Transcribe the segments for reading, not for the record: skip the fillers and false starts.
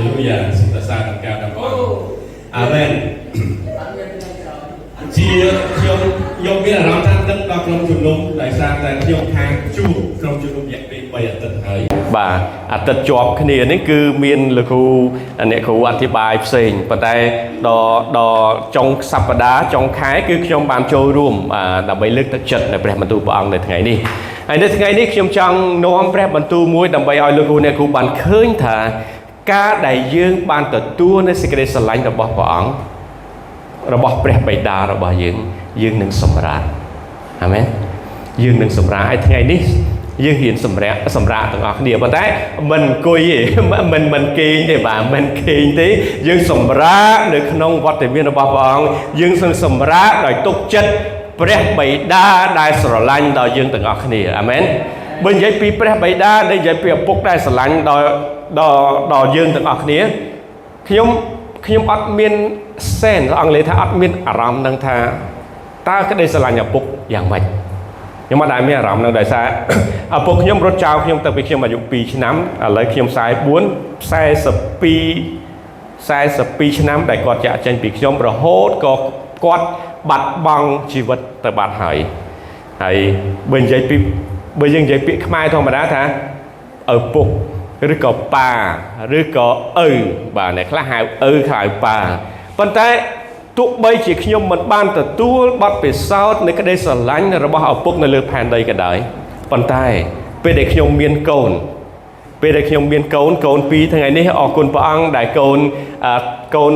ឡូយ៉ាសូមសរសើរដល់ការដល់ព្រះអង្គអាមែនជាខ្ញុំខ្ញុំមានអារម្មណ៍ថានឹកដល់ក្រុមជំនុំដោយសារតែខ្ញុំខាងជួបក្រុមជំនុំរយៈពេល3អាទិត្យហើយបាទអាទិត្យជាប់គ្នានេះគឺមានលោកគ្រូអ្នកគ្រូអធិប្បាយផ្សេងប៉ុន្តែដល់ដល់ចុងសប្តាហ៍ចុងខែគឺខ្ញុំបានចូលរួមដើម្បីលើកទឹកចិត្តនៅព្រះបន្ទូលព្រះអង្គនៅថ្ងៃនេះហើយនៅថ្ងៃនេះខ្ញុំចង់នាំព្រះបន្ទូលមួយដើម្បីឲ្យលោកគ្រូអ្នកគ្រូបានឃើញថាការដែលយើងបានទទួលនៅសេចក្តីស្រឡាញ់របស់ព្រះអង្គរបស់ព្រះបិតារបស់យើងយើងនឹងសម្រាកអាមែនយើងនឹងសម្រាកហើយថ្ងៃនេះយើងហ៊ានសម្រាកសម្រាកទាំងអស់គ្នាប៉ុន្តែមិនអង្គុយទេមិនមិនគេងទេបាទមិនគេងទេយើងសម្រាកនៅក្នុងវត្តមានរបស់ព្រះអង្គយើងនឹងសម្រាកដោយទុកចិត្តព្រះបិតាដែលស្រឡាញ់ដល់យើងទាំងអស់គ្នាអាមែនបើនិយាយពីព្រះបិតាដែលនិយាយពីឪពុកដែលស្រឡាញ់ដល់ដល់ដល់យើងទាំងអស់គ្នាខ្ញុំខ្ញុំអត់មាន sense អង់គ្លេសថាអត់មានអារម្មណ៍នឹងថាតើក្តីស្រឡាញ់ឪពុកយ៉ាងម៉េចខ្ញុំអត់ដែលមានអារម្មណ៍នឹងដោយសារឪពុកខ្ញុំរត់ចោលខ្ញុំទៅពីខ្ញុំអាយុ2ឆ្នាំឥឡូវខ្ញុំ44 42ឆ្នាំដែលគាត់ចាក់ចេញពីខ្ញុំរហូតក៏គាត់បាត់បង់ជីវិតទៅបាត់ហើយហើយបើនិយាយពីបើយើងនិយាយពាក្យខ្មែរធម្មតាថាឪពុកឬក៏ប៉ាឬក៏ឪបាទអ្នកខ្លះហៅឪខ្លះហៅប៉ាប៉ុន្តែទោះបីជាខ្ញុំមិនបានទទួលបទពិសោធន៍នៃក្តីស្រឡាញ់របស់ឪពុកនៅលើផែនដីក៏ដោយប៉ុន្តែពេលដែលខ្ញុំមានកូនពេលដែលខ្ញុំមានកូនកូនពីរថ្ងៃនេះអរគុណព្រះអង្គដែលកូនកូន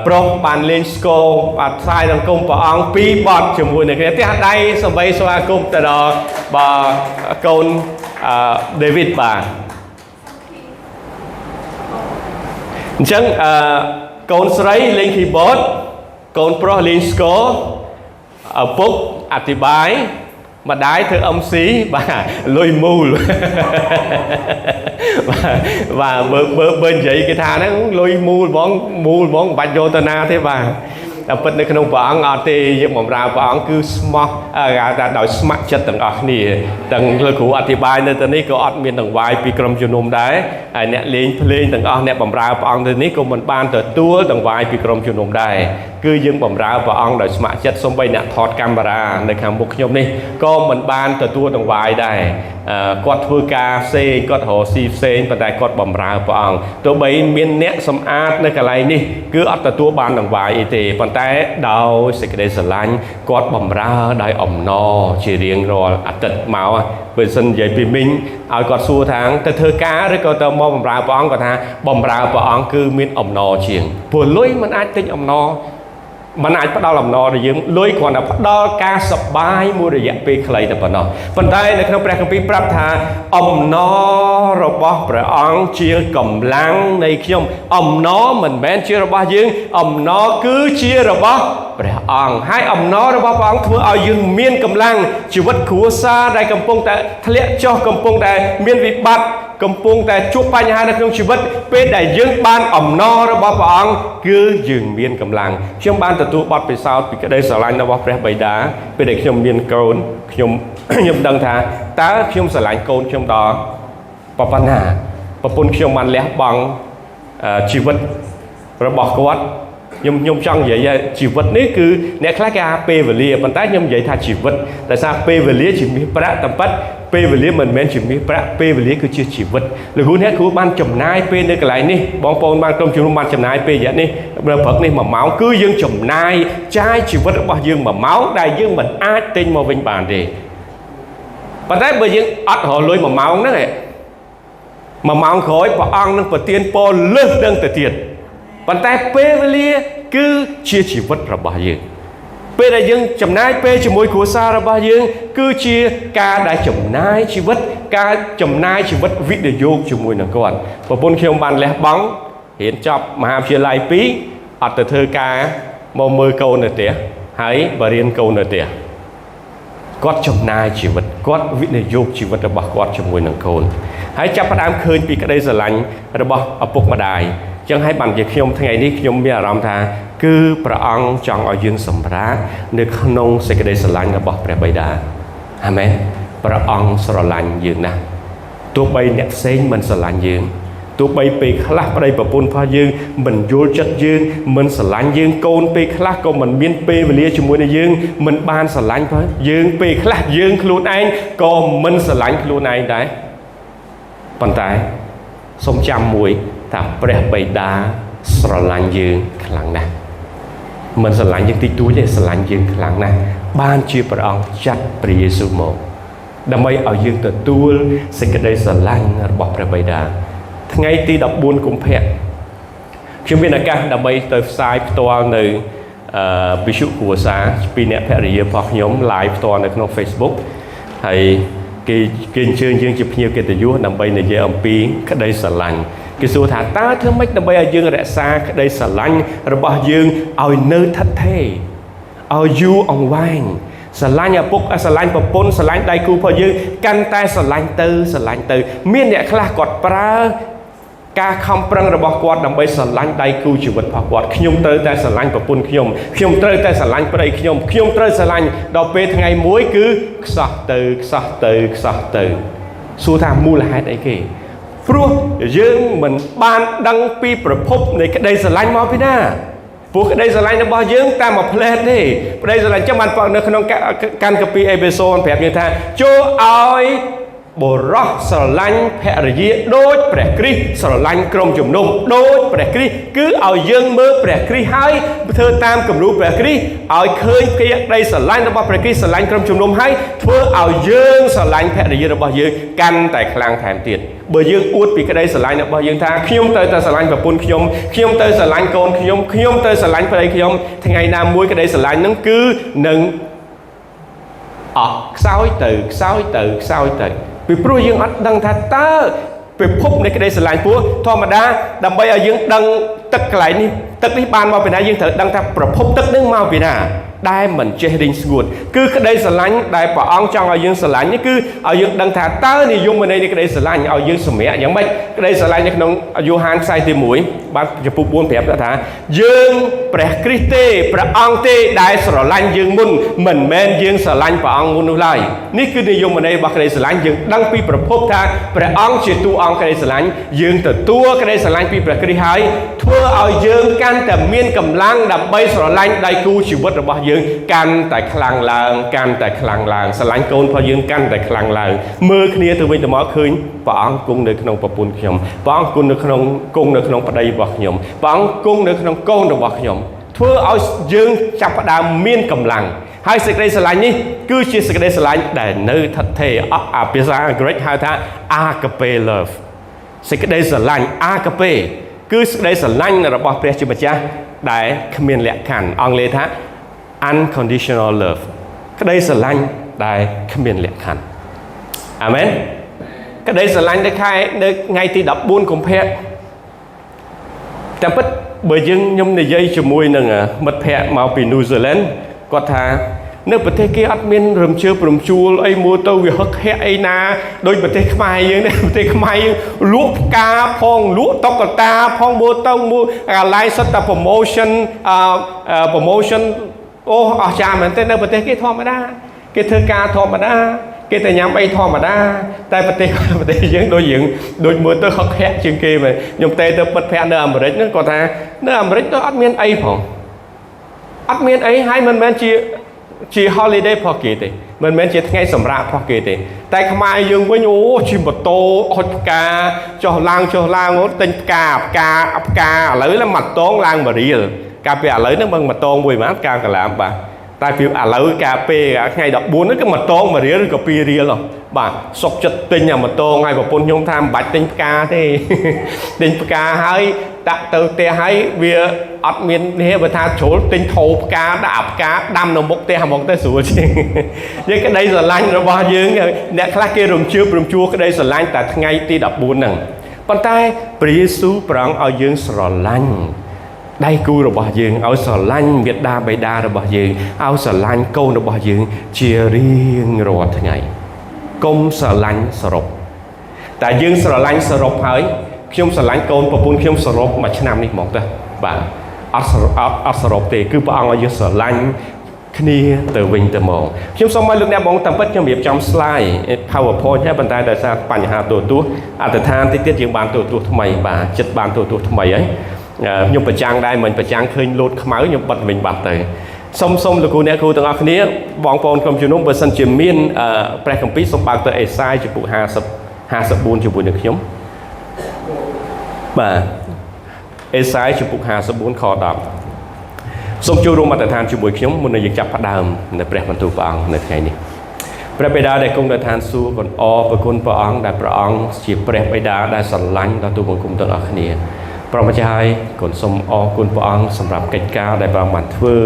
ប្រុសបានលេងស្គរបាទផ្សាយដង្គុំព្រះអង្គពីរបទជាមួយនឹងគ្នាផ្ទះដៃសំបីស្វាគមន៍ទៅដល់បាទកូនដេវីតបាទអញ្ចឹងអឺកូនស្រីលេង keyboard កូនប្រុសលេងស្គរឪពុកអធិប្បាយម្ដាយធ្វើ MC បាទលុយមូលបាទបាទបើបើបើនិយាយគេថាហ្នឹងលុយមូលហ្មងមូលហ្មងមិនបាច់យកទៅណាទេបាទតែពិតនៅក្នុងព្រះអង្គអត់ទេយើងបម្រើព្រះអង្គគឺស្មោះគេហៅថាដោយស្ម័គ្រចិត្តទាំងអស់គ្នាទាំងលោកគ្រូអធិប្បាយនៅទីនេះក៏អត់មានដង្វាយពីក្រុមជំនុំដែរហើយអ្នកលេងភ្លេងទាំងអស់អ្នកបម្រើព្រះអង្គទីនេះក៏មិនបានទទួលដង្វាយពីក្រុមជំនុំដែរគឺយើងបម្រើព្រះអង្គដោយស្ម័គ្រចិត្តសូម្បីអ្នកថតកាមេរ៉ានៅខាងមុខខ្ញុំនេះក៏មិនបានទទួលដង្វាយដែរគាត់ធ្វើការផ្សេងគាត់រកស៊ីផ្សេងប៉ុន្តែគាត់បម្រើព្រះអង្គទោះបីមានអ្នកសម្អាតនៅកន្លែងនេះគឺអត់ទទួលបានដង្វាយអីទេប៉ុន្តែដោយសេចក្តីស្រឡាញ់គាត់បម្រើដោយអំណរជារៀងរាល់អាទិត្យមកបើសិននិយាយពីមីងឲ្យគាត់សួរថាទៅធ្វើការឬក៏ទៅមកបម្រើព្រះអង្គគាត់ថាបម្រើព្រះអង្គគឺមានអំណរជាងព្រោះលុយមិនអាចទិញអំណរមិនអាចផ្ដល់អំណរដល់យើងលុយគ្រាន់តែផ្ដល់ការសប្បាយមួយរយៈពេលខ្លីតែប៉ុណ្ណោះប៉ុន្តែនៅក្នុងព្រះគម្ពីរប្រាប់ថាអំណររបស់ព្រះអង្គជាកម្លាំងនៃខ្ញុំអំណរមិនមែនជារបស់យើងអំណរគឺជារបស់ព្រះអង្គហើយអំណររបស់ព្រះអង្គធ្វើឲ្យយើងមានកម្លាំងជីវិតគ្រួសារដែលកំពុងតែធ្លាក់ចុះកំពុងតែមានវិបត្តិកំពុងតែជួបបញ្ហានៅក្នុងជីវិតពេលដែលយើងបានអំណររបស់ព្រះអង្គគឺយើងមានកម្លាំងខ្ញុំបានទទួលបទពិសោធន៍ពីក្តីស្រឡាញ់របស់ព្រះបិតាពេលដែលខ្ញុំមានកូនខ្ញុំខ្ញុំដឹងថាតើខ្ញុំស្រឡាញ់កូនខ្ញុំដល់ប៉ុណ្ណាប្រពន្ធខ្ញុំបានលះបង់ជីវិតរបស់គាត់ខ្ញុំខ្ញុំចង់និយាយជីវិតនេះគឺអ្នកខ្លះគេថាពេលវេលាប៉ុន្តែខ្ញុំនិយាយថាជីវិតដោយសារពេលវេលាជាមាសប្រាក់តែប៉ិតពេលវេលាមិនមែនជាមាសប្រាក់ពេលវេលាគឺជាជីវិតលោកគ្រូអ្នកគ្រូបានចំណាយពេលនៅកន្លែងនេះបងប្អូនបានក្រុមជំនុំបានចំណាយពេលរយៈនេះព្រឹកនេះ1ម៉ោងគឺយើងចំណាយចាយជីវិតរបស់យើង1ម៉ោងដែលយើងមិនអាចទិញមកវិញបានទេប៉ុន្តែបើយើងអត់រកលុយ1ម៉ោងហ្នឹងឯង1ម៉ោងក្រោយព្រះអង្គនឹងប្រទានពរលើសនឹងទៅទៀតប៉ុន្តែពេលវេលាគឺជាជីវិតរបស់យើងពេលដែលយើងចំណាយពេលជាមួយគ្រួសាររបស់យើងគឺជាការដែលចំណាយជីវិតការចំណាយជីវិតវិនិយោគជាមួយនឹងគាត់ប្រពន្ធខ្ញុំបានលះបង់រៀនចប់មហាវិទ្យាល័យ2អត់ទៅធ្វើការមកមើលកូននៅផ្ទះហើយបរៀនកូននៅផ្ទះគាត់ចំណាយជីវិតគាត់វិនិយោគជីវិតរបស់គាត់ជាមួយនឹងកូនហើយចាប់ផ្ដើមឃើញពីក្តីស្រឡាញ់របស់ឪពុកម្ដាយចឹងហើយបានជាខ្ញុំថ្ងៃនេះខ្ញុំមានអារម្មណ៍ថាគឺព្រះអង្គចង់ឲ្យយើងសម្រាកនៅក្នុងសេចក្តីស្រឡាញ់របស់ព្រះបិតាអាមែនព្រះអង្គស្រឡាញ់យើងណាស់ទោះបីអ្នកផ្សេងមិនស្រឡាញ់យើង ទោះបីពេលខ្លះប្តីប្រពន្ធរបស់យើងមិនយល់ចិត្តយើងមិនស្រឡាញ់យើងកូនពេលខ្លះក៏មិនមានពេលវេលាជាមួយនឹងយើងមិនបានស្រឡាញ់ផងយើងពេលខ្លះយើងខ្លួនឯងក៏មិនស្រឡាញ់ខ្លួនឯងដែរប៉ុន្តែសូមចាំមួយថាព្រះបិតាស្រឡាញ់យើងខ្លាំងណាស់មិនស្រឡាញ់យើងតិចតួចទេស្រឡាញ់យើងខ្លាំងណាស់បានជាព្រះអង្គចាត់ព្រះយេស៊ូវមកដើម្បីឲ្យយើងទទួលសេចក្តីស្រឡាញ់របស់ព្រះបិតាថ្ងៃទី14កុម្ភៈខ្ញុំមានឱកាសដើម្បីទៅផ្សាយផ្ទាល់នៅវិទ្យុគ្រួសារពីអ្នកភរិយារបស់ខ្ញុំ live ផ្ទាល់នៅក្នុង Facebook ហើយគេគេអញ្ជើញយើងជាភ្ញៀវកិត្តិយសដើម្បីនិយាយអំពីក្តីស្រឡាញ់គេសួរថាតើធ្វើម៉េចដើម្បីឲ្យយើងរក្សាក្តីស្រឡាញ់របស់យើងឲ្យនៅថិតថេរឲ្យយូរអង្វែងស្រឡាញ់ឪពុកស្រឡាញ់ប្រពន្ធស្រឡាញ់ដៃគូរបស់យើងកាន់តែស្រឡាញ់ទៅស្រឡាញ់ទៅមានអ្នកខ្លះគាត់ប្រើការខំប្រឹងរបស់គាត់ដើម្បីស្រឡាញ់ដៃគូជីវិតរបស់គាត់ខ្ញុំត្រូវតែស្រឡាញ់ប្រពន្ធខ្ញុំខ្ញុំត្រូវតែស្រឡាញ់ប្តីខ្ញុំខ្ញុំត្រូវស្រឡាញ់ដល់ពេលថ្ងៃមួយគឺខ្សោះទៅខ្សោះទៅខ្សោះទៅសួរថាមូលហេតុអីគេព្រោះយើងមិនបានដឹងពីប្រភពនៃក្តីស្រឡាញ់មកពីណាព្រោះក្តីស្រឡាញ់របស់យើងតែមួយផ្លែតទេក្តីស្រឡាញ់ចឹងបានបងនៅក្នុងកាន់កាពីអេភេសូប្រាប់យើងថាចូលឲ្យបុរសស្រឡាញ់ភរិយាដូចព្រះគ្រីស្ទស្រឡាញ់ក្រុមជំនុំដូចព្រះគ្រីស្ទគឺឲ្យយើងមើលព្រះគ្រីស្ទហើយធ្វើតាមគំរូព្រះគ្រីស្ទឲ្យឃើញក្តីស្រឡាញ់របស់ព្រះគ្រីស្ទស្រឡាញ់ក្រុមជំនុំហើយធ្វើឲ្យយើងស្រឡាញ់ភរិយារបស់យើងកាន់តែខ្លាំងថែមទៀតបើយើងអួតពីក្តីស្រឡាញ់របស់យើងថាខ្ញុំត្រូវតែស្រឡាញ់ប្រពន្ធខ្ញុំខ្ញុំត្រូវស្រឡាញ់កូនខ្ញុំខ្ញុំត្រូវស្រឡាញ់ប្តីខ្ញុំថ្ងៃណាមួយក្តីស្រឡាញ់ហ្នឹងគឺនឹងអស់ខ្សោយទៅខ្សោយទៅខ្សោយទៅពីព្រោះយើងអត់ដឹងថាតើពិភពនៃក្តីស្រឡាញ់ព្រោះធម្មតាដើម្បីឲ្យយើងដឹងទឹកកន្លែងនេះទឹកនេះបានមកពីណាយើងត្រូវដឹងថាប្រភពទឹកនឹងមកពីណាដែលមិនចេះរីងស្ងួតគឺក្តីស្រឡាញ់ដែលព្រះអង្គចង់ឲ្យយើងស្រឡាញ់នេះគឺឲ្យយើងដឹងថាតើនិយមន័យនៃក្តីស្រឡាញ់ឲ្យយើងសម្រាកយ៉ាងម៉េចក្តីស្រឡាញ់នៅក្នុងយ៉ូហានខ្សែទី1បានចំពោះ4ប្រាប់ថាយើងព្រះគ្រីស្ទទេព្រះអង្គទេដែលស្រឡាញ់យើងមុនមិនមែនយើងស្រឡាញ់ព្រះអង្គមុននោះឡើយនេះគឺនិយមន័យរបស់ក្តីស្រឡាញ់យើងដឹងពីប្រភពថាព្រះអង្គជាតួអង្គក្តីស្រឡាញ់យើងទទួលក្តីស្រឡាញ់ពីព្រះគ្រីស្ទហើយធ្វើឲ្យយើងកាន់តែមានកម្លាំងដើម្បីស្រឡាញ់ដៃគូជីវិតរបស់យើងកាន់តែខ្លាំងឡើងកាន់តែខ្លាំងឡើងស្រឡាញ់កូនរបស់យើងកាន់តែខ្លាំងឡើងមើលគ្នាទៅវិញទៅមកឃើញព្រះអង្គគង់នៅក្នុងប្រពន្ធខ្ញុំព្រះអង្គគង់នៅក្នុងគង់នៅក្នុងប្តីរបស់ខ្ញុំព្រះអង្គគង់នៅក្នុងកូនរបស់ខ្ញុំធ្វើឲ្យយើងចាប់ផ្ដើមមានកម្លាំងហើយសេចក្តីស្រឡាញ់នេះគឺជាសេចក្តីស្រឡាញ់ដែលនៅថិតថេរអភាសាអង់គ្លេសហៅថា agape love សេចក្តីស្រឡាញ់ agape គឺសេចក្តីស្រឡាញ់របស់ព្រះជាម្ចាស់ដែលគ្មានលក្ខខណ្ឌអង់គ្លេសថា unconditional love ក្តីស្រឡាញ់ដែលគ្មានលក្ខខណ្ឌអាមែនក្តីស្រឡាញ់នៅខែនៅថ្ងៃទី14កុម្ភៈតាមពិតបើយើងខ្ញុំនិយាយជាមួយនឹងមិត្តភ័ក្តិមកពី New Zealand គាត់ថានៅប្រទេសគេអត់មានរំជើបរំជួលអីមួយទៅវាហឹកហាក់អីណាដូចប្រទេសខ្មែរយើងនេះប្រទេសខ្មែរយើងលក់ផ្កាផងលក់តុក្កតាផងមើលទៅមើលកន្លែងសុទ្ធតែ promotion promotion អូអស្ចារ្យមែនទេនៅប្រទេសគេធម្មតាគេធ្វើការធម្មតាគេតែញ៉ាំអីធម្មតាតែប្រទេសប្រទេសយើងដូចយើងដូចមើលទៅហឹកហាក់ជាងគេមែនខ្ញុំទេទៅពិតភ័ក្រនៅអាមេរិកហ្នឹងគាត់ថានៅអាមេរិកទៅអត់មានអីផងអត់មានអីហើយមិនមែនជាជា holiday របស់គេទេមិនមែនជាថ្ងៃសម្រាករបស់គេទេតែខ្មែរយើងវិញអូជិះម៉ូតូហុចផ្កាចុះឡើងចុះឡើងអូទិញផ្កាផ្កាផ្កាឥឡូវឡើងមួយតងឡើង1រៀលកាលពីឥឡូវហ្នឹងបងមួយតងមួយហ្មងផ្កាកលាមបាទតែពីឥឡូវកាលពេលថ្ងៃ14ហ្នឹងគឺមួយតង1រៀលឬក៏2រៀលបាទសុកចិត្តទិញអាមួយតងហើយប្រពន្ធខ្ញុំថាមិនបាច់ទិញផ្កាទេទិញផ្កាហើយដាក់ទៅផ្ទះហើយវាអត់មាននេះបើថាជ្រុលទិញថោផ្កាដាក់ផ្កាដាំនៅមុខផ្ទះហ្មងទៅស្រួលជាងយើងក្តីស្រឡាញ់របស់យើងអ្នកខ្លះគេរំជើបរំជួលក្តីស្រឡាញ់តែថ្ងៃទី14ហ្នឹងប៉ុន្តែព្រះយេស៊ូវប្រងឲ្យយើងស្រឡាញ់ដៃគូរបស់យើងឲ្យស្រឡាញ់មេដាបេដារបស់យើងឲ្យស្រឡាញ់កូនរបស់យើងជារៀងរាល់ថ្ងៃកុំស្រឡាញ់សរុបតែយើងស្រឡាញ់សរុបហើយខ្ញុំស្រឡាញ់កូនប្រពន្ធខ្ញុំសរុបមួយឆ្នាំនេះហ្មងទៅបាទអត់អត់អត់សរុបទេគឺព្រះអង្គឲ្យយើងស្រឡាញ់ គ្នាទៅវិញទៅមកខ្ញុំសូមឲ្យលោកអ្នកបងតាមពិតខ្ញុំរៀបចំ slide PowerPoint ហើយប៉ុន្តែដោយសារបញ្ហាទូរទស្សន៍អត្តដ្ឋានតិចទៀតយើងបានទូរទស្សន៍ថ្មីបាទចិត្តបានទូរទស្សន៍ថ្មីហើយខ្ញុំប្រចាំងដែរមិនប្រចាំងឃើញលោតខ្មៅខ្ញុំបិទវិញបាត់ទៅសូមសូមលោកគ្រូអ្នកគ្រូទាំងអស់គ្នាបងប្អូនក្រុមជំនុំបើសិនជាមានព្រះគម្ពីរសូមបើកទៅអេសាយជំពូក50 54ជាមួយនឹងខ្ញុំបាទអេសាយជំពូក54ខ10សូមចូលរួមអធិដ្ឋានជាមួយខ្ញុំមុននឹងយើងចាប់ផ្ដើមនៅព្រះបន្ទូលព្រះអង្គនៅថ្ងៃនេះព្រះបិតាដែលគង់នៅឋានសួគ៌គុណអរព្រះគុណព្រះអង្គដែលព្រះអង្គជាព្រះបិតាដែលស្រឡាញ់ដល់ទូបង្គំទាំងអស់គ្នាព្រះម្ចាស់ហើយគុណសូមអរគុណព្រះអង្គសម្រាប់កិច្ចការដែលព្រះអង្គបានធ្វើ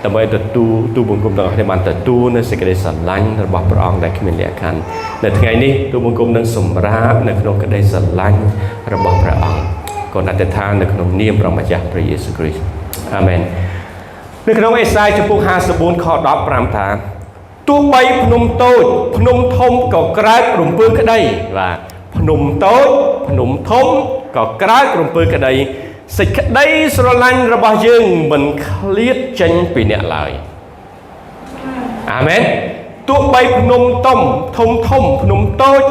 ដើម្បីទទួលទូបង្គំទាំងអស់គ្នាបានទទួលនៅសេចក្តីស្រឡាញ់របស់ព្រះអង្គដែលគ្មានលក្ខខណ្ឌនៅថ្ងៃនេះទូបង្គំនឹងសម្រាកនៅក្នុងក្តីស្រឡាញ់របស់ព្រះអង្គគុណអធិដ្ឋាននៅក្នុងនាមព្រះម្ចាស់ព្រះយេស៊ូវគ្រីស្ទអាមែននៅក្នុងអេសាយជំពូក54ខ15ថាទោះបីភ្នំតូចភ្នំធំក៏ក្រើករំពើក្តីបាទភ្នំតូចភ្នំធំក៏ក្រើករំពើក្តីសេចក្តីស្រឡាញ់របស់យើងមិនឃ្លាតចេញពីអ្នកឡើយអាមែនទោះបីភ្នំធំធំធំភ្នំតូច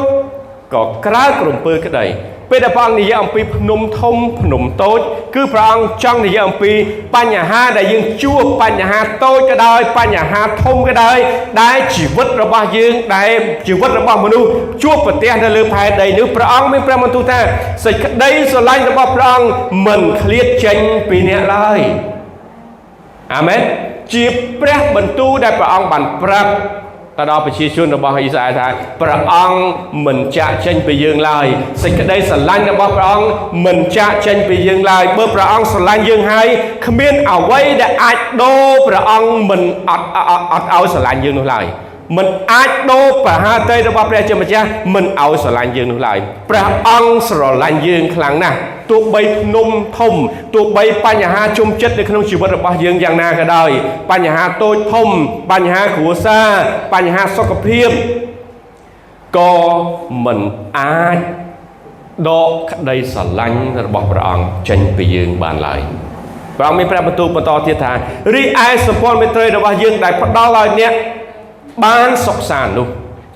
ក៏ក្រើករំពើក្តីពេលដែលព្រះអង្គនិយាយអំពីភ្នំធំភ្នំតូចគឺព្រះអង្គចង់និយាយអំពីបញ្ហាដែលយើងជួបបញ្ហាតូចក៏ដោយបញ្ហាធំក៏ដោយដែលជីវិតរបស់យើងដែលជីវិតរបស់មនុស្សជួបប្រទះនៅលើផែនដីនេះព្រះអង្គមានព្រះបន្ទូលថាសេចក្តីស្រឡាញ់របស់ព្រះអង្គមិនឃ្លាតចេញពីអ្នកឡើយអាមែនជាព្រះបន្ទូលដែលព្រះអង្គបានប្រាប់ទៅដល់ប្រជាជនរបស់អ៊ីស្រាអែលថាព្រះអង្គមិនចាកចេញពីយើងឡើយសេចក្តីស្រឡាញ់របស់ព្រះអង្គមិនចាកចេញពីយើងឡើយបើព្រះអង្គស្រឡាញ់យើងហើយគ្មានអ្វីដែលអាចដូរព្រះអង្គមិនអត់ឲ្យស្រឡាញ់យើងនោះឡើយមិនអាចដូរប្រហាតីរបស់ព្រះជាម្ចាស់មិនឲ្យស្រឡាញ់យើងនោះឡើយព្រះអង្គស្រឡាញ់យើងខ្លាំងណាស់ទោះបីភ្នំធំទោះបីបញ្ហាជុំចិត្តនៅក្នុងជីវិតរបស់យើងយ៉ាងណាក៏ដោយបញ្ហាតូចធំបញ្ហាគ្រួសារបញ្ហាសុខភាពក៏មិនអាចដកក្តីស្រឡាញ់របស់ព្រះអង្គចេញពីយើងបានឡើយព្រះអង្គមានព្រះបន្ទូលបន្តទៀតថារីឯសម្ព័ន្ធមេត្រីរបស់យើងដែលផ្ដល់ឲ្យអ្នកបានសុខសាន្តនោះ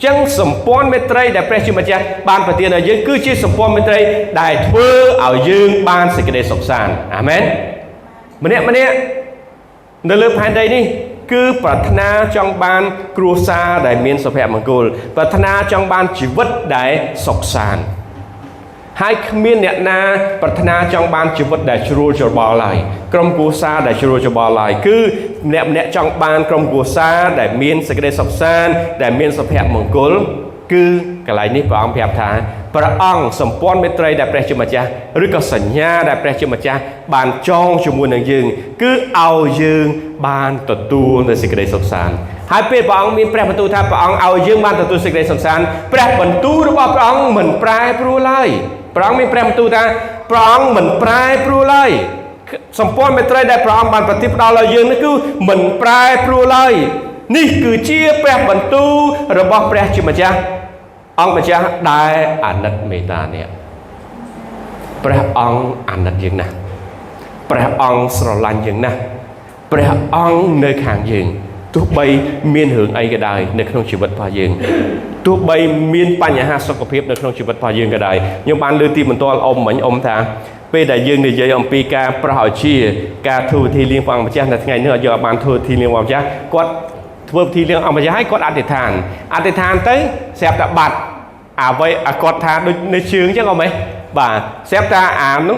ចឹងសម្ព័ន្ធមេត្រីដែលព្រះជាម្ចាស់បានប្រទានឲ្យយើងគឺជាសម្ព័ន្ធមេត្រីដែលធ្វើឲ្យយើងបានសេចក្តីសុខសាន្តអាមែនម្នាក់ម្នាក់នៅលើផែនដីនេះគឺប្រាថ្នាចង់បានគ្រួសារដែលមានសុភមង្គលប្រាថ្នាចង់បានជីវិតដែលសុខសាន្តហើយគ្មានអ្នកណាប្រាថ្នាចង់បានជីវិតដែលជ្រួលច្របល់ឡើយក្រុមគ្រួសារដែលជ្រួលច្របល់ឡើយគឺម្នាក់ម្នាក់ចង់បានក្រុមគ្រួសារដែលមានសេចក្តីសុខសាន្តដែលមានសុភមង្គលគឺកន្លែងនេះព្រះអង្គប្រាប់ថាព្រះអង្គសម្ព័ន្ធមេត្រីដែលព្រះជាម្ចាស់ឬក៏សញ្ញាដែលព្រះជាម្ចាស់បានចងជាមួយនឹងយើងគឺឲ្យយើងបានទទួលនូវសេចក្តីសុខសាន្តហើយពេលព្រះអង្គមានព្រះបន្ទូលថាព្រះអង្គឲ្យយើងបានទទួលសេចក្តីសុខសាន្តព្រះបន្ទូលរបស់ព្រះអង្គមិនប្រែប្រួលឡើយព្រះអង្គមានព្រះបន្ទូលថាព្រះអង្គមិនប្រែប្រួលឡើយសម្ព័ន្ធមេត្រីដែលព្រះអង្គបានប្រទានផ្ដល់ឲ្យយើងនេះគឺមិនប្រែប្រួលឡើយនេះគឺជាព្រះបន្ទូលរបស់ព្រះជាម្ចាស់អង្គម្ចាស់ដែលអាណិតមេត្តាអ្នកព្រះអង្គអាណិតយើងណាស់ព្រះអង្គស្រឡាញ់យើងណាស់ព្រះអង្គនៅខាងយើងទោះបីមានរឿងអីក៏ដោយនៅក្នុងជីវិតរបស់យើងទោះបីមានបញ្ហាសុខភាពនៅក្នុងជីវិតរបស់យើងក៏ដោយខ្ញុំបានលើទីបន្ទាល់អ៊ំមិញអ៊ំថាពេលដែលយើងនិយាយអំពីការប្រោសឲ្យជាការធ្វើពិធីលៀងព្រះអង្គម្ចាស់នៅថ្ងៃនេះយើងបានធ្វើពិធីលៀងព្រះអង្គម្ចាស់គាត់ធ្វើពិធីលៀងអង្គម្ចាស់ហើយគាត់អធិដ្ឋានអធិដ្ឋានទៅស្រាប់តែបាត់អ្វីគាត់ថាដូចនៅជើងចឹងអ៊ំហ៎បាទស្រាប់តែអានោះ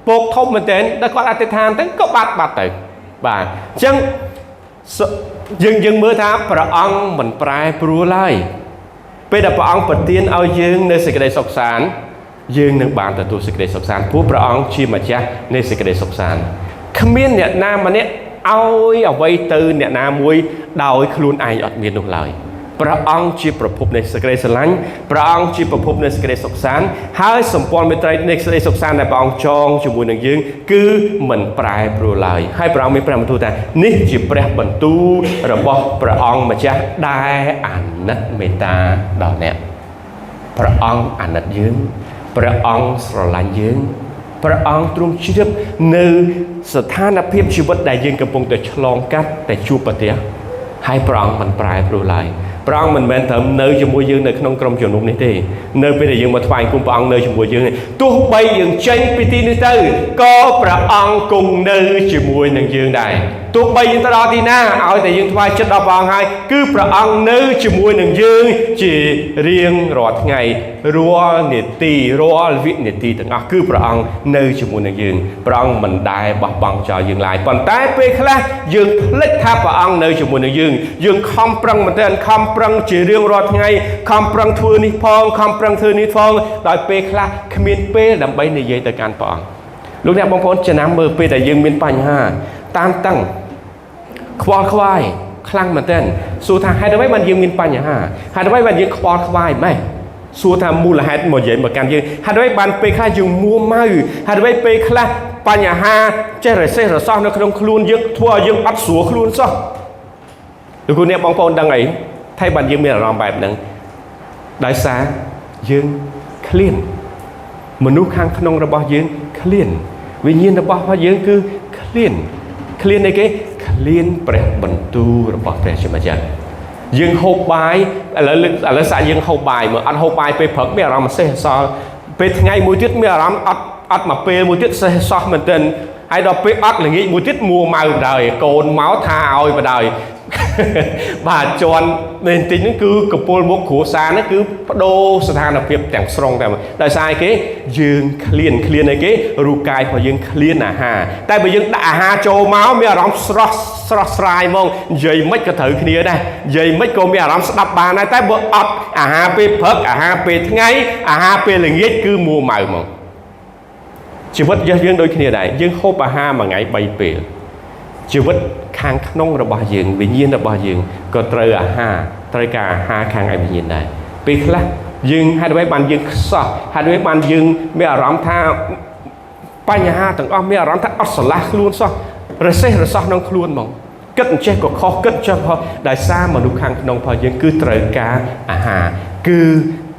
ពោកធំមែនទែនដល់គាត់អធិដ្ឋានទៅក៏បាត់ទៅបាទអញ្ចឹងយើងមើលថាព្រះអង្គមិនប្រែប្រួលឡើយពេលដែលព្រះអង្គប្រទានឲ្យយើងនៅសេចក្តីសុខសាន្តយើងនឹងបានទទួលសេចក្តីសុខសាន្តព្រោះព្រះអង្គជាម្ចាស់នៃសេចក្តីសុខសាន្តគ្មានអ្នកណាម្នាក់ឲ្យអ្វីទៅអ្នកណាមួយដោយខ្លួនឯងអត់មាននោះឡើយព្រះអង្គជាប្រភពនៃសេចក្តីស្រឡាញ់ព្រះអង្គជាប្រភពនៃសេចក្តីសុខសាន្តហើយសម្ព័ន្ធមេត្រីនៃសេចក្តីសុខសាន្តដែលព្រះអង្គចងជាមួយនឹងយើងគឺមិនប្រែប្រួលឡើយហើយព្រះអង្គមានព្រះបន្ទូលថានេះជាព្រះបន្ទូលរបស់ព្រះអង្គម្ចាស់ដែលអាណិតមេត្តាដល់អ្នកព្រះអង្គអាណិតយើងព្រះអង្គស្រឡាញ់យើងព្រះអង្គទ្រង់ជ្រាបនៅស្ថានភាពជីវិតដែលយើងកំពុងតែឆ្លងកាត់តែជួបប្រទះ ហើយព្រះអង្គមិនប្រែប្រួលឡើយព្រះអង្គមិនមែនត្រឹមនៅជាមួយយើងនៅក្នុងក្រុមជំនុំនេះទេនៅពេលដែលយើងមកថ្វាយគុំព្រះអង្គនៅជាមួយយើងទោះបីយើងចេញពីទីនេះទៅក៏ព្រះអង្គគង់នៅជាមួយនឹងយើងដែរទោះបីយើងទៅដល់ទីណាឲ្យតែយើងថ្វាយចិត្តដល់ព្រះអង្គហើយគឺព្រះអង្គនៅជាមួយនឹងយើងជារៀងរាល់ថ្ងៃរាល់នាទីរាល់វិនាទីទាំងអស់គឺព្រះអង្គនៅជាមួយនឹងយើងព្រះអង្គមិនដែលបោះបង់ចោលយើងឡើយប៉ុន្តែពេលខ្លះយើងភ្លេចថាព្រះអង្គនៅជាមួយនឹងយើងយើងខំប្រឹងមែនទែនខំប្រឹងជារៀងរាល់ថ្ងៃខំប្រឹងធ្វើនេះផងខំប្រឹងធ្វើនេះផងដោយពេលខ្លះគ្មានពេលដើម្បីនិយាយទៅកាន់ព្រះអង្គលោកអ្នកបងប្អូនចំណាំមើលពេលដែលយើងមានបញ្ហាតានតឹងខ្វល់ខ្វាយខ្លាំងមែនទែនសួរថាហេតុអ្វីបានយើងមានបញ្ហាហេតុអ្វីបានយើងខ្វល់ខ្វាយម៉េះសួរថាមូលហេតុមកនិយាយមកកាន់យើងហេតុអ្វីបានពេលខ្លះយើងមួម៉ៅហេតុអ្វីពេលខ្លះបញ្ហាចេះរសេះរសោះនៅក្នុងខ្លួនយើងធ្វើឲ្យយើងអត់ស្រួលខ្លួនសោះលោកអ្នកបងប្អូនដឹងអីថៃបានយើងមានអារម្មណ៍បែបហ្នឹងដោយសារយើងឃ្លានមនុស្សខាងក្នុងរបស់យើងឃ្លានវិញ្ញាណរបស់យើងគឺឃ្លានឃ្លានអីគេឃ្លានព្រះបន្ទូលរបស់ព្រះជាម្ចាស់យើងហូបបាយឥឡូវសាក់យើងហូបបាយមើលអត់ហូបបាយពេលព្រឹកមានអារម្មណ៍សេះសល់ពេលថ្ងៃមួយទៀតមានអារម្មណ៍អត់មកពេលមួយទៀតសេះសោះមែនទែនហើយដល់ពេលអត់ល្ងាចមួយទៀតមួម៉ៅបណ្ដោយកូនមកថាឲ្យបណ្ដោយបាទជន់នេះបន្តិចហ្នឹងគឺកពល់មុខគ្រួសារហ្នឹងគឺបដូរស្ថានភាពទាំងស្រុងតែដោយសារអីគេយើងឃ្លានឃ្លានអីគេរូបកាយរបស់យើងឃ្លានអាហារតែបើយើងដាក់អាហារចូលមកមានអារម្មណ៍ស្រស់ស្រស់ស្រាយហ្មងនិយាយមិនក៏ត្រូវគ្នាដែរនិយាយមិនក៏មានអារម្មណ៍ស្ដាប់បានដែរតែបើអត់អាហារពេលព្រឹកអាហារពេលថ្ងៃអាហារពេលល្ងាចគឺមួម៉ៅហ្មងជីវិតយើងដូចគ្នាដែរយើងហូបអាហារមួយថ្ងៃ3ពេលជីវិតខាងក្នុងរបស់យើងវិញ្ញាណរបស់យើងក៏ត្រូវអាហារត្រូវការអាហារខាងឯវិញ្ញាណដែរពេលខ្លះយើងហេតុអ្វីបានយើងខ្សោះហេតុអ្វីបានយើងមានអារម្មណ៍ថាបញ្ហាទាំងអស់មានអារម្មណ៍ថាអត់ស្រឡះខ្លួនសោះរសេះរសោះក្នុងខ្លួនហ្មងគិតអញ្ចេះក៏ខុសគិតចេះខុសដោយសារមនុស្សខាងក្នុងរបស់យើងគឺត្រូវការអាហារគឺ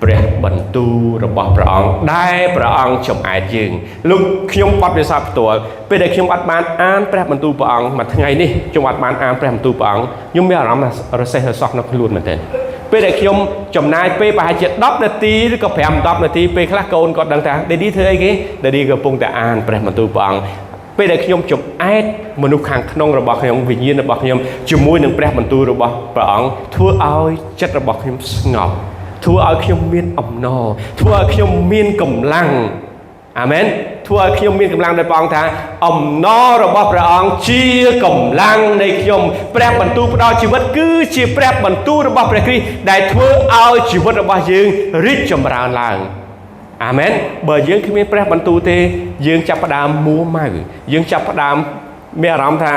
ព្រះបន្ទូលរបស់ព្រះអង្គដែលព្រះអង្គចំអែតយើងលោកខ្ញុំបទពិសោធន៍ផ្ទាល់ពេលដែលខ្ញុំអត់បានអានព្រះបន្ទូលព្រះអង្គមួយថ្ងៃនេះខ្ញុំអត់បានអានព្រះបន្ទូលព្រះអង្គខ្ញុំមានអារម្មណ៍រសេះរសោះនៅខ្លួនមែនទែនពេលដែលខ្ញុំចំណាយពេលប្រហែលជា10នាទីឬក៏5 10នាទីពេលខ្លះកូនគាត់ដឹងថា Daddy ធ្វើអីគេ Daddy កំពុងតែអានព្រះបន្ទូលព្រះអង្គពេលដែលខ្ញុំចំអែតមនុស្សខាងក្នុងរបស់ខ្ញុំវិញ្ញាណរបស់ខ្ញុំជាមួយនឹងព្រះបន្ទូលរបស់ព្រះអង្គធ្វើឲ្យចិត្តរបស់ខ្ញុំស្ងប់ធ្វើឲ្យខ្ញុំមានអំណរធ្វើឲ្យខ្ញុំមានកម្លាំងអាមែនធ្វើឲ្យខ្ញុំមានកម្លាំងដោយព្រះអង្គថាអំណររបស់ព្រះអង្គជាកម្លាំងនៃខ្ញុំព្រះបន្ទូលផ្ដល់ជីវិតគឺជាព្រះបន្ទូលរបស់ព្រះគ្រីស្ទដែលធ្វើឲ្យជីវិតរបស់យើងរីកចម្រើនឡើងអាមែនបើយើងគ្មានព្រះបន្ទូលទេយើងចាប់ផ្ដើមមួម៉ៅយើងចាប់ផ្ដើមមានអារម្មណ៍ថា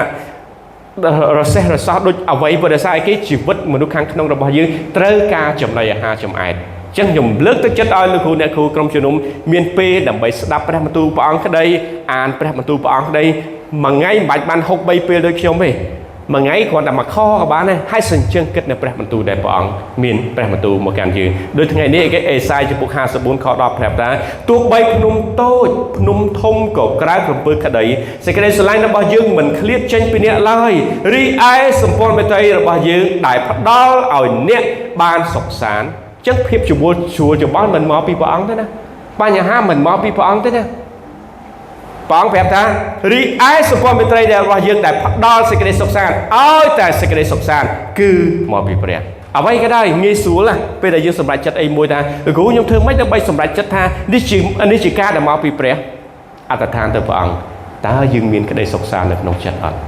រសេះរសោះដូចអ្វីព្រោះដោយសារគេជីវិតមនុស្សខាងក្នុងរបស់យើងត្រូវការចំណីអាហារចំអែតចឹងខ្ញុំលើកទឹកចិត្តឲ្យលោកគ្រូអ្នកគ្រូក្រុមជំនុំមានពេលដើម្បីស្ដាប់ព្រះបន្ទូលព្រះអង្គក្តីអានព្រះបន្ទូលព្រះអង្គក្តីមួយថ្ងៃមិនបាច់បាន6 3ពេលដូចខ្ញុំទេមួយថ្ងៃគ្រាន់តែមួយខក៏បានដែរហើយសញ្ជឹងគិតនៅព្រះបន្ទូលដែលព្រះអង្គមានព្រះបន្ទូលមកកាន់យើងដូចថ្ងៃនេះគេអេសាយចំពុក54ខ10ប្រាប់ថាទោះបីភ្នំតូចភ្នំធំក៏ក្រៅក្រពើក្តីសេចក្តីស្រឡាញ់របស់យើងមិនឃ្លាតចេញពីអ្នកឡើយរីឯសម្ព័ន្ធមេត្រីរបស់យើងដែលផ្ដល់ឲ្យអ្នកបានសុខសាន្តចឹងភាពច្បល់ជួលច្បល់មិនមកពីព្រះអង្គទេណាបញ្ហាមិនមកពីព្រះអង្គទេណាព្រះអង្គប្រាប់ថារីឯសម្ព័ន្ធមេត្រីដែលរបស់យើងដែលផ្ដល់សេចក្តីសុខសាន្តឲ្យតែសេចក្តីសុខសាន្តគឺមកពីព្រះអ្វីក៏ដោយងាយស្រួលណាពេលដែលយើងសម្រេចចិត្តអីមួយថាគ្រូខ្ញុំធ្វើម៉េចដើម្បីសម្រេចចិត្តថានេះជាការដែលមកពីព្រះអត្តដ្ឋានទៅព្រះអង្គតើយើងមានក្តីសុខសាន្តនៅក្នុងចិត្តអត់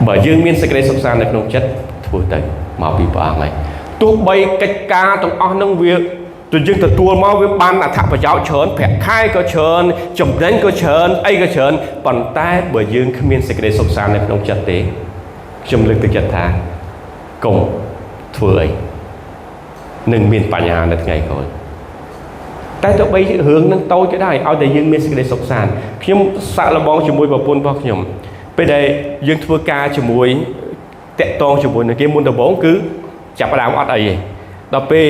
បើយើងមានសេចក្តីសុខសាន្តនៅក្នុងចិត្តធ្វើទៅមកពីព្រះអង្គហើយទោះបីកិច្ចការទាំងអស់ហ្នឹងវាទៅយើងទទួលមកវាបានអត្ថប្រយោជន៍ច្រើនប្រាក់ខែក៏ច្រើនចំណេញក៏ច្រើនអីក៏ច្រើនប៉ុន្តែបើយើងគ្មានសេចក្តីសុខសាន្តនៅក្នុងចិត្តទេខ្ញុំលើកទឹកចិត្តថាកុំធ្វើអីនឹងមានបញ្ហានៅថ្ងៃក្រោយតែទោះបីរឿងនឹងតូចក៏ដោយឲ្យតែយើងមានសេចក្តីសុខសាន្តខ្ញុំសាក់លបងជាមួយប្រពន្ធរបស់ខ្ញុំពេលដែលយើងធ្វើការជាមួយតាក់ទងជាមួយនឹងគេមុនដំបូងគឺចាប់ផ្ដើមអត់អីទេដល់ពេល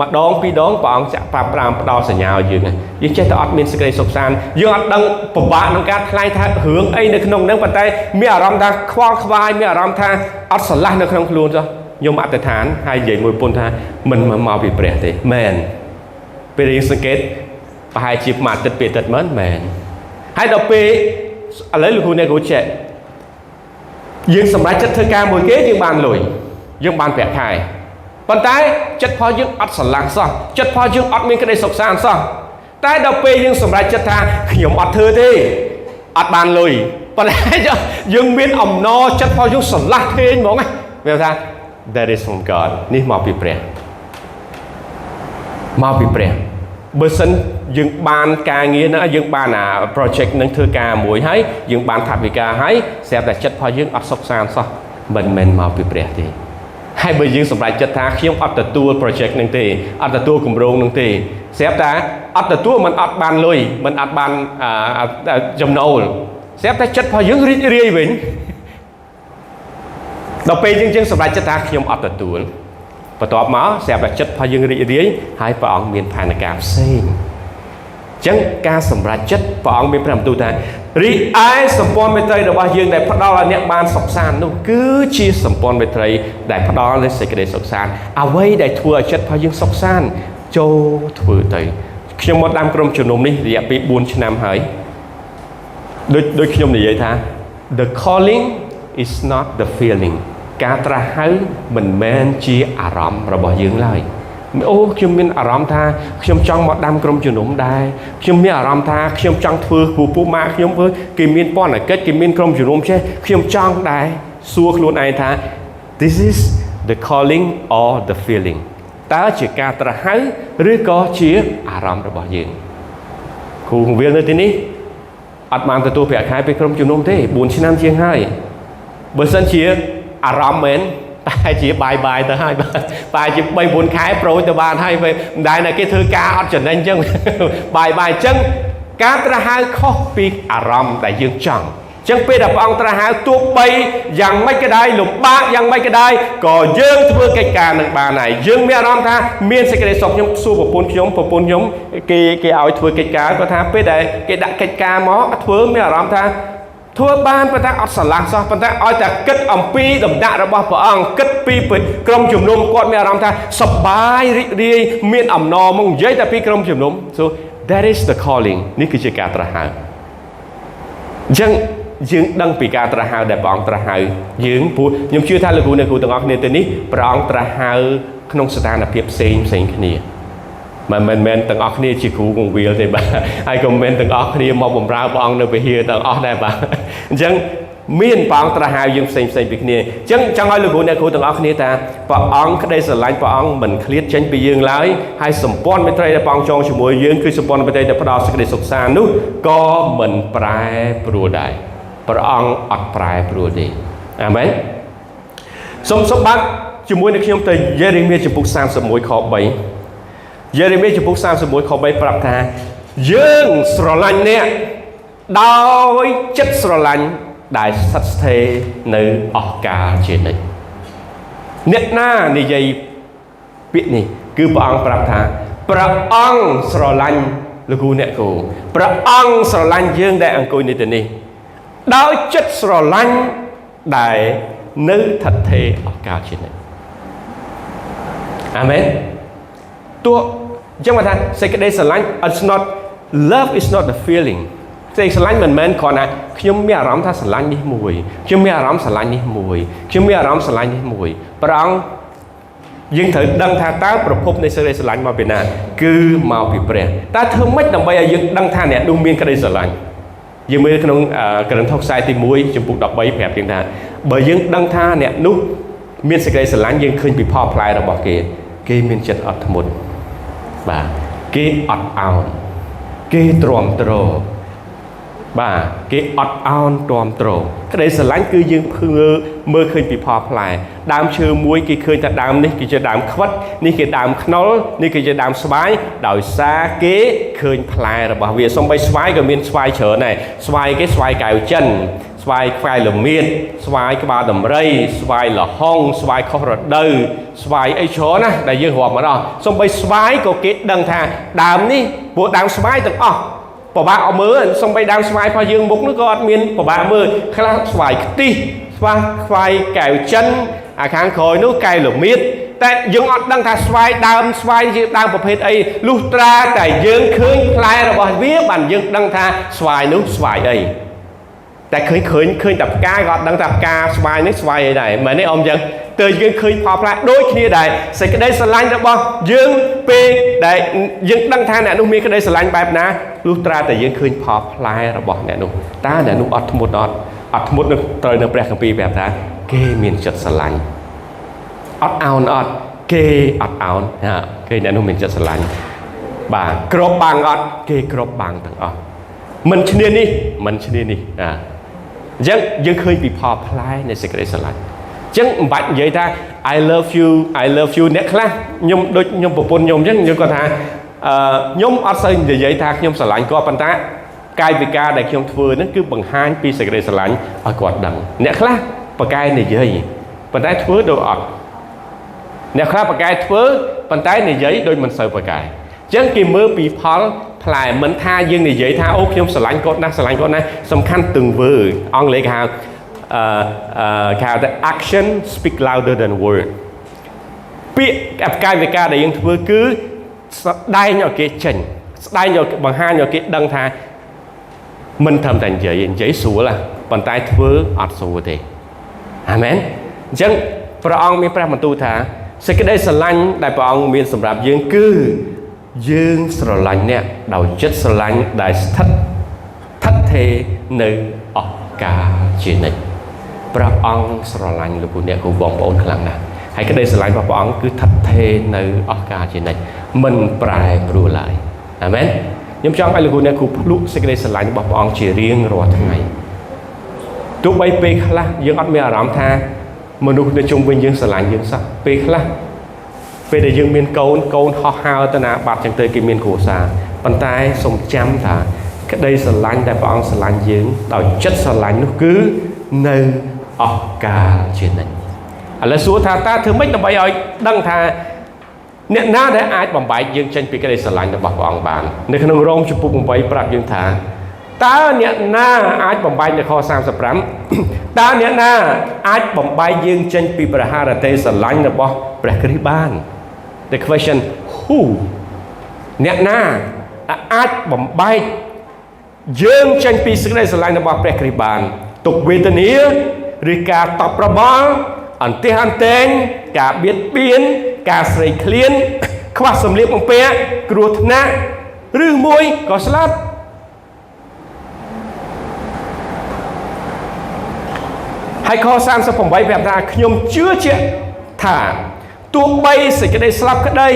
ម្ដងពីរដងព្រះអង្គចាក់ប្រាប់ប្រាំផ្ដល់សញ្ញាឲ្យយើងយើងចេះតែអត់មានសេចក្តីសុខសាន្តយើងអត់ដឹងពិបាកក្នុងការថ្លែងថារឿងអីនៅក្នុងហ្នឹងប៉ុន្តែមានអារម្មណ៍ថាខ្វល់ខ្វាយមានអារម្មណ៍ថាអត់ស្រឡះនៅក្នុងខ្លួនចុះខ្ញុំអធិដ្ឋានហើយនិយាយមួយពុនថាមិនមកពីព្រះទេមែនពេលយើងសង្កេតប្រហែលជាមួយអាទិត្យពីរអាទិត្យមិនមែនហើយដល់ពេលឥឡូវលោកគ្រូអ្នកគ្រូចេះយើងសម្រេចចិត្តធ្វើការមួយគេយើងបានលុយយើងបានប្រាក់ខែប៉ុន្តែចិត្តផលយើងអត់ស្រឡាំងសោះចិត្តផលយើងអត់មានក្តីសុខសាន្តសោះតែដល់ពេលយើងសម្រេចចិត្តថាខ្ញុំអត់ធ្វើទេអត់បានលុយប៉ុន្តែយើងមានអំណរចិត្តផលយើងស្រឡះធេងហ្មងណាវាថា that is from God នេះមកពីព្រះមកពីព្រះបើសិនយើងបានការងារហ្នឹងយើងបានអា project ហ្នឹងធ្វើការមួយហើយយើងបានថវិកាហើយស្រាប់តែចិត្តផលយើងអត់សុខសាន្តសោះមិនមែនមកពីព្រះទេហើយបើយើងសម្រេចចិត្តថាខ្ញុំអត់ទទួល project ហ្នឹងទេអត់ទទួលគម្រោងហ្នឹងទេស្រាប់តែអត់ទទួលមិនអត់បានលុយមិនអត់បានចំណូលស្រាប់តែចិត្តរបស់យើងរីករាយវិញដល់ពេលយើងយើងសម្រេចចិត្តថាខ្ញុំអត់ទទួលបន្ទាប់មកស្រាប់តែចិត្តរបស់យើងរីករាយហើយព្រះអង្គមានផែនការផ្សេងចឹងការសម្រេចចិត្តព្រះអង្គមានព្រះបន្ទូលថារីឯសម្ព័ន្ធមេត្រីរបស់យើងដែលផ្ដល់ឲ្យអ្នកបានសុខសាន្តនោះគឺជាសម្ព័ន្ធមេត្រីដែលផ្ដល់នូវសេចក្តីសុខសាន្តអ្វីដែលធ្វើឲ្យចិត្តរបស់យើងសុខសាន្តចូលធ្វើទៅខ្ញុំមកតាមក្រុមជំនុំនេះរយៈពេល4ឆ្នាំហើយដូចខ្ញុំនិយាយថា the calling is not the feeling ការត្រាស់ហៅមិនមែនជាអារម្មណ៍របស់យើងឡើយអូខ្ញុំមានអារម្មណ៍ថាខ្ញុំចង់មកដាំក្រុមជំនុំដែរខ្ញុំមានអារម្មណ៍ថាខ្ញុំចង់ធ្វើគ្រូពូម៉ាក់ខ្ញុំធ្វើគេមានពន្ធកិច្ចគេមានក្រុមជំនុំចេះខ្ញុំចង់ដែរសួរខ្លួនឯងថា this is the calling or the feeling តើជាការត្រាស់ហៅឬក៏ជាអារម្មណ៍របស់យើងគ្រូវិលនៅទីនេះអត់បានទទួលប្រាក់ខែពីក្រុមជំនុំទេ4ឆ្នាំជាងហើយបើសិនជាអារម្មណ៍មែនតែជាបាយបាយទៅហើយបាយជា3 4ខែប្រូចទៅបានហើយមិនដែលណាគេធ្វើការអត់ចំណេញអញ្ចឹងបាយបាយអញ្ចឹងការត្រាស់ហៅខុសពីអារម្មណ៍ដែលយើងចង់ចឹងពេលដែលព្រះអង្គត្រាស់ហៅទោះបីយ៉ាងម៉េចក៏ដោយលំបាកយ៉ាងម៉េចក៏ដោយក៏យើងធ្វើកិច្ចការនឹងបានហើយយើងមានអារម្មណ៍ថាមានសេចក្តីសុខខ្ញុំសួរប្រពន្ធខ្ញុំប្រពន្ធខ្ញុំគេគេឲ្យធ្វើកិច្ចការគាត់ថាពេលដែលគេដាក់កិច្ចការមកធ្វើមានអារម្មណ៍ថាធ្វើបានប៉ុន្តែអត់ស្រឡះសោះប៉ុន្តែឲ្យតែគិតអំពីដំណាក់របស់ព្រះអង្គគិតពីក្រុមជំនុំគាត់មានអារម្មណ៍ថាសប្បាយរីករាយមានអំណរមកនិយាយតែពីក្រុមជំនុំ so that is the calling នេះគឺជាការត្រាស់ហៅអញ្ចឹងយើងដឹងពីការត្រាស់ហៅដែលព្រះអង្គត្រាស់ហៅយើងព្រោះខ្ញុំជឿថាលោកគ្រូអ្នកគ្រូទាំងអស់គ្នាទៅនេះព្រះអង្គត្រាស់ហៅក្នុងស្ថានភាពផ្សេងផ្សេងគ្នាមិនមែនមែនទាំងអស់គ្នាជាគ្រូគង្វាលទេបាទហើយក៏មិនមែនទាំងអស់គ្នាមកបម្រើព្រះអង្គនៅវិហារទាំងអស់ដែរបាទអញ្ចឹងមានព្រះអង្គត្រាស់ហៅយើងផ្សេងផ្សេងពីគ្នាអញ្ចឹងចង់ឲ្យលោកគ្រូអ្នកគ្រូទាំងអស់គ្នាថាព្រះអង្គក្តីស្រឡាញ់ព្រះអង្គមិនឃ្លាតចេញពីយើងឡើយហើយសម្ព័ន្ធមេត្រីដែលព្រះអង្គចងជាមួយយើងគឺសម្ព័ន្ធមេត្រីដែលផ្ដល់សេចក្តីសុខសាន្តនោះក៏មិនប្រែប្រួលដែរព្រះអង្គអត់ប្រែប្រួលទេអាមែនសូមសូមបើកជាមួយនឹងខ្ញុំទៅយេរេមៀជំពូក31ខ3យេរេមៀជំពូក31ខ3ប្រាប់ថាយើងស្រឡាញ់អ្នកដោយចិត្តស្រឡាញ់ដែលស្ថិតស្ថេរនៅអស់កលជានិច្ចអ្នកណានិយាយពាក្យនេះគឺព្រះអង្គប្រាប់ថាព្រះអង្គស្រឡាញ់លោកគ្រូអ្នកគ្រូព្រះអង្គស្រឡាញ់យើងដែលអង្គុយនៅទីនេះដោយចិត្តស្រឡាញ់ដែលនៅថិតថេរអស់កលជានិច្ចអាមែនទោះអញ្ចឹងមកថាសេចក្តីស្រឡាញ់ it's not love is not the feeling សេចក្តីស្រឡាញ់មិនមែនគ្រាន់តែខ្ញុំមានអារម្មណ៍ថាស្រឡាញ់នេះមួយខ្ញុំមានអារម្មណ៍ស្រឡាញ់នេះមួយខ្ញុំមានអារម្មណ៍ស្រឡាញ់នេះមួយព្រះអង្គយើងត្រូវដឹងថាតើប្រភពនៃសេចក្តីស្រឡាញ់មកពីណាគឺមកពីព្រះតើធ្វើម៉េចដើម្បីឲ្យយើងដឹងថាអ្នកនោះមានក្តីស្រឡាញ់យើងមើលក្នុងករិនថូសខ្សែទី1ជំពូក13ប្រាប់យើងថាបើយើងដឹងថាអ្នកនោះមានសេចក្តីស្រឡាញ់យើងឃើញពីផលផ្លែរបស់គេគេមានចិត្តអត់ធ្មត់បាទគេអត់អោនគេទ្រាំទ្របាទគេអត់អោនទ្រាំទ្រក្តីស្រឡាញ់គឺយើងភើមើលឃើញពីផលផ្លែដើមឈើមួយគេឃើញថាដើមនេះគឺជាដើមខ្វិតនេះគេដើមខ្នុរនេះគឺជាដើមស្វាយដោយសារគេឃើញផ្លែរបស់វាសំបីស្វាយក៏មានស្វាយច្រើនដែរស្វាយគេស្វាយកែវចិនស្ ស្វាយខ្វែលមៀតស្វាយក្បាលដំរីស្វាយលហុងស្វាយខុសរដូវស្វាយអីច្រើនណាស់ដែលយើងរាប់មកដល់សំបីស្វាយក៏គេដឹងថាដើមនេះព្រោះដើមស្វាយទាំងអស់ពិបាកអត់មើលសំបីដើមស្វាយរបស់យើងមុខនោះក៏អត់មានពិបាកមើលខ្លះស្វាយខ្ទិះស្វាខ្វាយកែវចិនអាខាងក្រោយនោះកែវលមៀតតែយើងអត់ដឹងថាស្វាយដើមស្វាយជាដើមប្រភេទអីលុះត្រាតែយើងឃើញផ្លែរបស់វាបានយើងដឹងថាស្វាយនោះស្វាយអីតែឃើញឃើញឃើញតែផ្កាក៏អត់ដឹងថាផ្កាស្វាយនេះស្វាយអីដែរមែនទេអ៊ំចឹងទើយើងឃើញផលផ្លែដូចគ្នាដែរសេចក្តីស្រឡាញ់របស់យើងពេលដែលយើងដឹងថាអ្នកនោះមានក្តីស្រឡាញ់បែបណាលុះត្រាតែយើងឃើញផលផ្លែរបស់អ្នកនោះតើអ្នកនោះអត់ធ្មត់អត់អត់ធ្មត់នឹងត្រូវនៅព្រះគម្ពីរប្រាប់ថាគេមានចិត្តស្រឡាញ់អត់អោនអត់គេអត់អោនគេអ្នកនោះមានចិត្តស្រឡាញ់បាទក្របបាំងអត់គេក្របបាំងទាំងអស់មិនឈ្នានេះមិនឈ្នានេះអញ្ចឹងយើងឃើញពីផលផ្លែនៃសេចក្តីស្រឡាញ់អញ្ចឹងមិនបាច់និយាយថា I love you I love you អ្នកខ្លះខ្ញុំដូចខ្ញុំប្រពន្ធខ្ញុំអញ្ចឹងខ្ញុំគាត់ថាខ្ញុំអត់សូវនិយាយថាខ្ញុំស្រឡាញ់គាត់ប៉ុន្តែកាយវិការដែលខ្ញុំធ្វើហ្នឹងគឺបង្ហាញពីសេចក្តីស្រឡាញ់ឲ្យគាត់ដឹងអ្នកខ្លះប្រកែនិយាយប៉ុន្តែធ្វើដូចអត់អ្នកខ្លះប្រកែធ្វើប៉ុន្តែនិយាយដូចមិនសូវប្រកែអញ្ចឹងគេមើលពីផលផ្លែមិនថាយើងនិយាយថាអូខ្ញុំស្រឡាញ់គាត់ណាស់ស្រឡាញ់គាត់ណាស់សំខាន់ទង្វើអង់គ្លេសគេហៅគេហៅថា action speak louder than word ពាក្យកាយវិការដែលយើងធ្វើគឺស្ដែងឲ្យគេចេញស្ដែងឲ្យបង្ហាញឲ្យគេដឹងថាមិនត្រឹមតែនិយាយនិយាយស្រួលប៉ុន្តែធ្វើអត់ស្រួលទេអាមែនអញ្ចឹងព្រះអង្គមានព្រះបន្ទូលថាសេចក្តីស្រឡាញ់ដែលព្រះអង្គមានសម្រាប់យើងគឺយើងស្រឡាញ់អ្នកដោយចិត្តស្រឡាញ់ដែលស្ថិតថិតថេរនៅអស់កាលជានិច្ចព្រះអង្គស្រឡាញ់លោកអ្នកគ្រូបងប្អូនខ្លាំងណាស់ហើយក្តីស្រឡាញ់របស់ព្រះអង្គគឺថិតថេរនៅអស់កាលជានិច្ចមិនប្រែប្រួលឡើយអាមែនខ្ញុំចង់ឲ្យលោកអ្នកគ្រូភ្លក់សេចក្តីស្រឡាញ់របស់ព្រះអង្គជារៀងរាល់ថ្ងៃទោះបីពេលខ្លះយើងអត់មានអារម្មណ៍ថាមនុស្សនៅជុំវិញយើងស្រឡាញ់យើងសោះពេលខ្លះពេលដែលយើងមានកូនកូនហោះហើរទៅណាបាត់ចឹងទៅគេមានគ្រួសារប៉ុន្តែសូមចាំថាក្តីស្រឡាញ់ដែលព្រះអង្គស្រឡាញ់យើងដោយចិត្តស្រឡាញ់នោះគឺនៅអស់កាលជានិច្ចឥឡូវសួរថាតើធ្វើម៉េចដើម្បីឲ្យដឹងថាអ្នកណាដែលអាចបំបែកយើងចេញពីក្តីស្រឡាញ់របស់ព្រះអង្គបាននៅក្នុងរ៉ូមជំពូក8ប្រាប់យើងថាតើអ្នកណាអាចបំបែកនៅខ35តើអ្នកណាអាចបំបែកយើងចេញពីព្រះハរតីស្រឡាញ់របស់ព្រះគ្រីស្ទបាន The question who អ្នកណាអាចបំបែកយើងចេញពីសេចក្តីស្រឡាញ់របស់ព្រះគ្រីស្ទបានទុក្ខវេទនាឬការតបប្របល់អន្ទះអន្ទែងការបៀតបៀនការស្រេកឃ្លានខ្វះសម្លៀកបំពាក់គ្រោះថ្នាក់ឬមួយក៏ស្លាប់ហើយខ38ប្រាប់ថាខ្ញុំជឿជាក់ថាទោះបីសេចក្តីស្លាប់ក្តី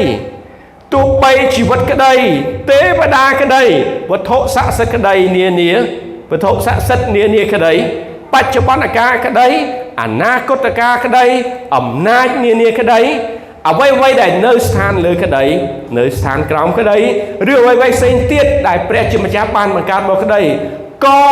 ទោះបីជីវិតក្តីទេវតាក្តីវត្ថុស័ក្តិសិទ្ធិក្តីនានាវត្ថុស័ក្តិសិទ្ធិនានាក្តីបច្ចុប្បន្នកាលក្តីអនាគតកាលក្តីអំណាចនានាក្តីអ្វីៗដែលនៅស្ថានលើក្តីនៅស្ថានក្រោមក្តីឬអ្វីៗផ្សេងទៀតដែលព្រះជាម្ចាស់បានបង្កើតមកក្តីក៏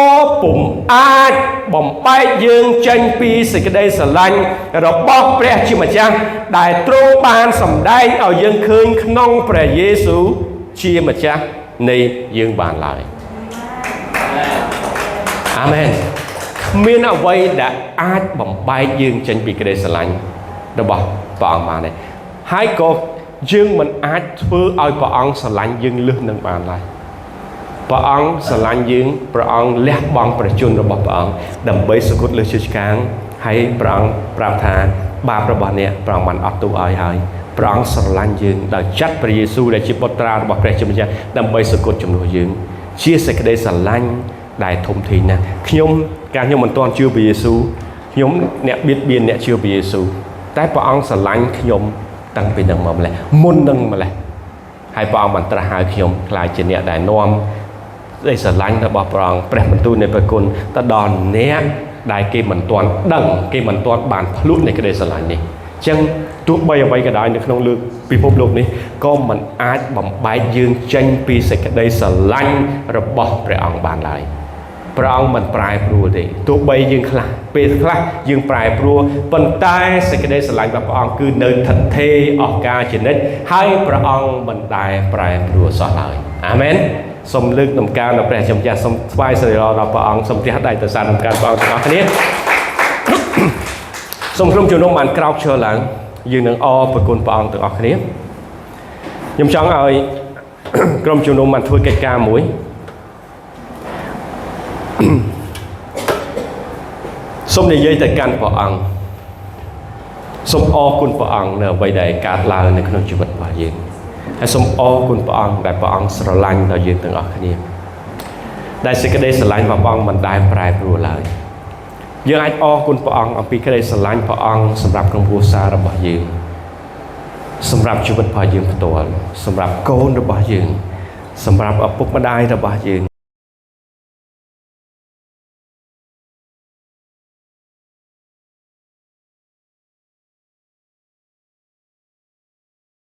ពុំអាចបំបែកយើងចេញពីសេចក្តីស្រឡាញ់របស់ព្រះជាម្ចាស់ដែលទ្រង់បានសម្ដែងឲ្យយើងឃើញក្នុងព្រះយេស៊ូវជាម្ចាស់នៃយើងបានឡើយអាមែនគ្មានអ្វីដែលអាចបំបែកយើងចេញពីក្តីស្រឡាញ់របស់ព្រះអង្គបានទេហើយក៏យើងមិនអាចធ្វើឲ្យព្រះអង្គស្រឡាញ់យើងលើសនឹងបានឡើយព្រះអង្គស្រឡាញ់យើងព្រះអង្គលះបង់ព្រះជន្មរបស់ព្រះអង្គដើម្បីសគត់លើជើងឆ្កាងហើយព្រះអង្គប្រាប់ថាបាបរបស់អ្នកព្រះអង្គបានអត់ទោសឲ្យហើយព្រះអង្គស្រឡាញ់យើងដោយចាត់ព្រះយេស៊ូវដែលជាបុត្រារបស់ព្រះជាម្ចាស់ដើម្បីសគត់ជំនួសយើងជាសេចក្តីស្រឡាញ់ដែលធំធេងណាស់ខ្ញុំកាលខ្ញុំមិនទាន់ជឿព្រះយេស៊ូវខ្ញុំអ្នកបៀតបៀនអ្នកជឿព្រះយេស៊ូវតែព្រះអង្គស្រឡាញ់ខ្ញុំតាំងពីនឹងមកម្លេះមុននឹងម្លេះហើយព្រះអង្គបានត្រាស់ហៅខ្ញុំក្លាយជាអ្នកដែលនាំសេចក្តីស្រឡាញ់របស់ព្រះអង្គព្រះបន្ទូលនៃព្រះគុណទៅដល់អ្នកដែលគេមិនទាន់ដឹងគេមិនទាន់បានភ្លក់នៃក្តីស្រឡាញ់នេះអញ្ចឹងទោះបីអ្វីក៏ដោយនៅក្នុងលើពិភពលោកនេះក៏មិនអាចបំបែកយើងចេញពីសេចក្តីស្រឡាញ់របស់ព្រះអង្គបានឡើយ ព្រះអង្គមិនប្រែប្រួលទេទោះបីយើងខ្លះពេលខ្លះយើងប្រែប្រួលប៉ុន្តែសេចក្តីស្រឡាញ់របស់ព្រះអង្គគឺនៅថិតថេរអស់កល្បជានិច្ចហើយព្រះអង្គមិនដែលប្រែប្រួលសោះឡើយអាមែនសូមលើកដំណើរដល់ព្រះជាម្ចាស់សូមថ្វាយសិរីល្អដល់ព្រះអង្គសូមទះដៃទៅសារដំណើរព្រះអង្គទាំងអស់គ្នាសូមក្រុមជំនុំបានក្រោកឈរឡើងយើងនឹងអរព្រគុណព្រះអង្គទាំងអស់គ្នាខ្ញុំចង់ឲ្យក្រុមជំនុំបានធ្វើកិច្ចការមួយ សូមនិយាយទៅកាន់ព្រះអង្គសូមអរគុណព្រះអង្គនៅអ្វីដែលកើតឡើងនៅក្នុងជីវិតរបស់យើងហើយសូមអរគុណព្រះអង្គដែលព្រះអង្គស្រឡាញ់ដល់យើងទាំងអស់គ្នាដែលសេចក្តីស្រឡាញ់របស់ព្រះអង្គមិនដែលប្រែប្រួលឡើយយើងអាចអរគុណព្រះអង្គអំពីក្តីស្រឡាញ់ព្រះអង្គសម្រាប់ក្រុមគ្រួសាររបស់យើងសម្រាប់ជីវិតរបស់យើងផ្ទាល់សម្រាប់កូនរបស់យើងសម្រាប់ឪពុកម្ដាយរបស់យើង